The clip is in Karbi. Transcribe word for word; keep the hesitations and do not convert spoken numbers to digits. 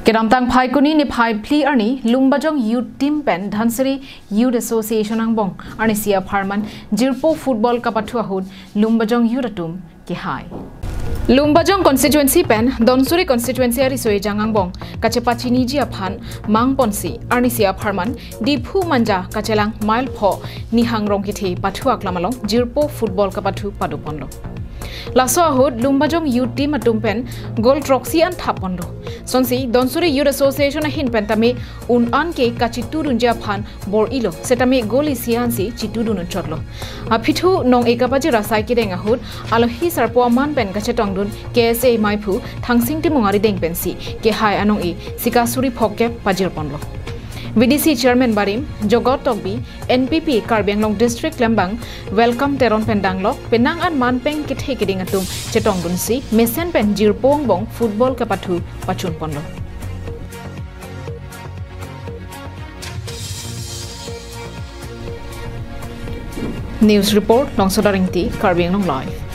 Kedamtang Phaikuni niphai phli arni Lumbajong Youth Team pen Dhansiri Youth Association angbong arnisi apharman jirpo football kapathu ahut Lumbajong Youth atum kehai. Lumbajong constituency pen Dhansiri constituency ariso ejang angbong kachepachiniji aphan mangponsi arnisi apharman Diphu Manja kachelang mile pho Nihang Rongkethe pathu aklam along jirpo football kapathu padoponlo. Laso ahut Lumbajong Youth Team atum pen goal throksi an thapponlo. Sonsi Dhansiri Youth Association ahin pen tame un an ke kachitudunji aphan bor-ilo, setame goal isi ansi chitudun unchotlo. Aphi thu nong-e kapajir asai kedeng ahut alohi sarpo aman pen kachetongdun K S A maiphu Thangsing Timung arideng pensi kehai anong-e sika suri phokep pajirponlo. V D C Chairman barim Jogot Tokbi, N P P Karbi Anglong District klembang Welcome Teron pen danglok penang an manpeng kethe keding atum chetongdunsi mesen pen jirpo angbong football kapathu pachunponlo. News report, Longsoda Ringti, Karbi Anglong Live.